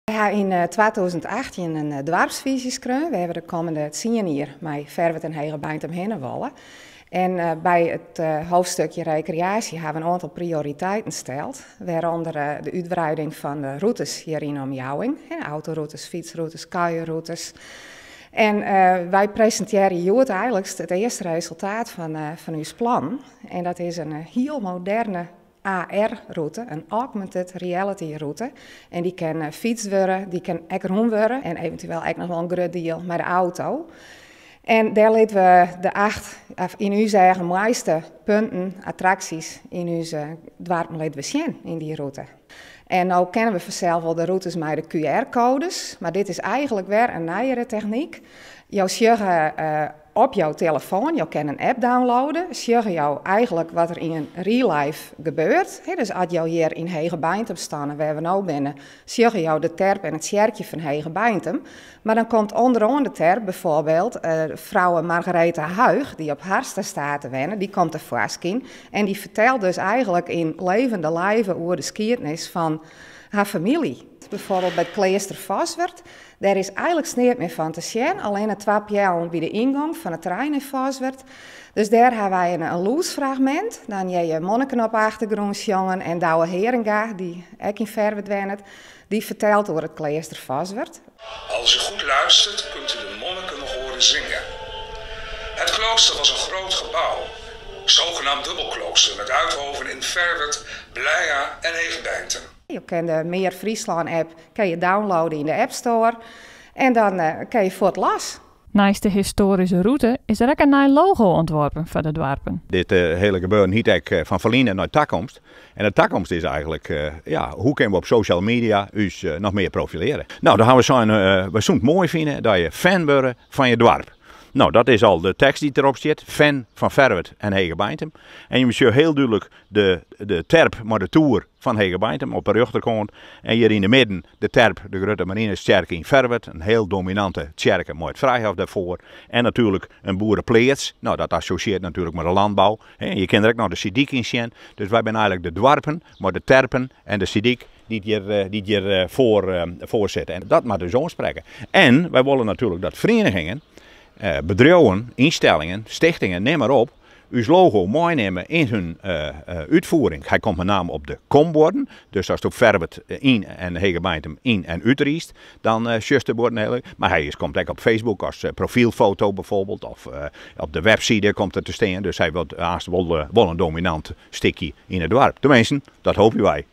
Wy ha yn 2018 in doarpsfyzje skreaun wêr't we de kommende 10 jier mei Ferwert en Hegebeintum hinne wolle. En by it hoofdstukje rekreaasje ha we in oantal prioriteiten steld, wêrûnder de útwreiding fan de rûtes hjir yn de omjouwing, autorûtes, fytsrûtes, kuierrûtes. En wy presintearje hjoed eigenlik it earste resultaat fan ús plan. En dat is in hiel moderne AR-rûte, in augmented reality-rûte. En dy kin fytst wurde, dy kin ek rûn wurde en eventueel ek noch wol in grut diel mei de auto. En dêr litte we de acht, yn ús eagen, moaiste punten, attraksjes yn ús doarpen litte we sjen yn dy rûte. En no kenne we fansels wol de rûtes mei de QR-koades, mar dit is eigenlik wer in nijere technyk. Jo sjogge op jo telefoan, jo kinne in app downloade, sjogge jo eigenlik wat der yn real life gebeurt. Dus as jo hjir yn Hegebeintum steane, wêr't we no binne, sjogge jo de terp en it tsjerkje fan Hegebeintum. Mar dan komt ûnderoan de terp byfoarbyld frouwe Margaretha Huig, dy't op Harstastate wenne, dy komt tefoarskyn en dy fertelt dus eigenlik yn levende lijve oer de skiednis fan har famylje. Byfoarbyld by it kleaster Foswert, dêr is eigenlik neat mear fan te sjen, allinne twa peallen by de yngong fan it terrein yn Foswert. Dus dêr ha wy in lûdsfragmint. Dan hearre je monniken op 'e achtergrûn sjongen en Douwe Heeringa, dy't ek yn Ferwert wennet, dy fertelt oer it kleaster Foswert. Als u goed luistert, kunt u de monniken nog horen zingen. Het klooster was een groot gebouw, zogenaamd dubbelklooster met uithoven in Ferwert, Blija en Hegebeintum. Jo kinne de Mear Fryslân app kinne je downloade yn de App Store en dan kinne je fuort los. Neist de histoaryske rûte is der ek in nij logo ûntworpen foar de doarpen. Dit hiele gebeuren hjit ek fan ferline nei takomst. En de takomst is eigenlik, ja, hoe kinne we op social media ús noch mear profilearje? No, dan ha we sein, we soene it moai fine dat je fan wurde fan je doarp. No, dat is al de tekst dy't derop stiet, fan fan Ferwert en Hegebeintum. En je sjogge hiel dúdlik de terp mei de toer fan Hegebeintum op de rjochterkant. En hjir yn de midden de terp, de Grutte Marinustsjerke yn Ferwert, in hiel dominante tsjerke mei it Frijhof dêrfoar. En natuerlik in boerepleats, no dat assosjeart natuerlik mei de lânbou. Je kinne der ek noch de Sidyk yn sjen. Dus wy binne eigenlik de doarpen mei de terpen en de Sidyk dy't hjir, dy't hjir foar, foar sitte. En dat moat ús oansprekke. En wy wolle natuerlik dat ferienigingen, bedriuwen, ynstellingen, stichtingen, nim mar op, ús logo meinimme yn hun útfiering. Hy komt mei name op de kombuorden. Dus ast op Ferwert yn en Hegebeintum yn en útriist, dan sjochst de buorden hiel. Mar hy komt ek op Facebook as profylfoto byfoarbyld, of op de webside komt er te stean. Dus hy wurdt aanst wol in dominant stikje yn it doarp. Teminsten, dat hoopje wy.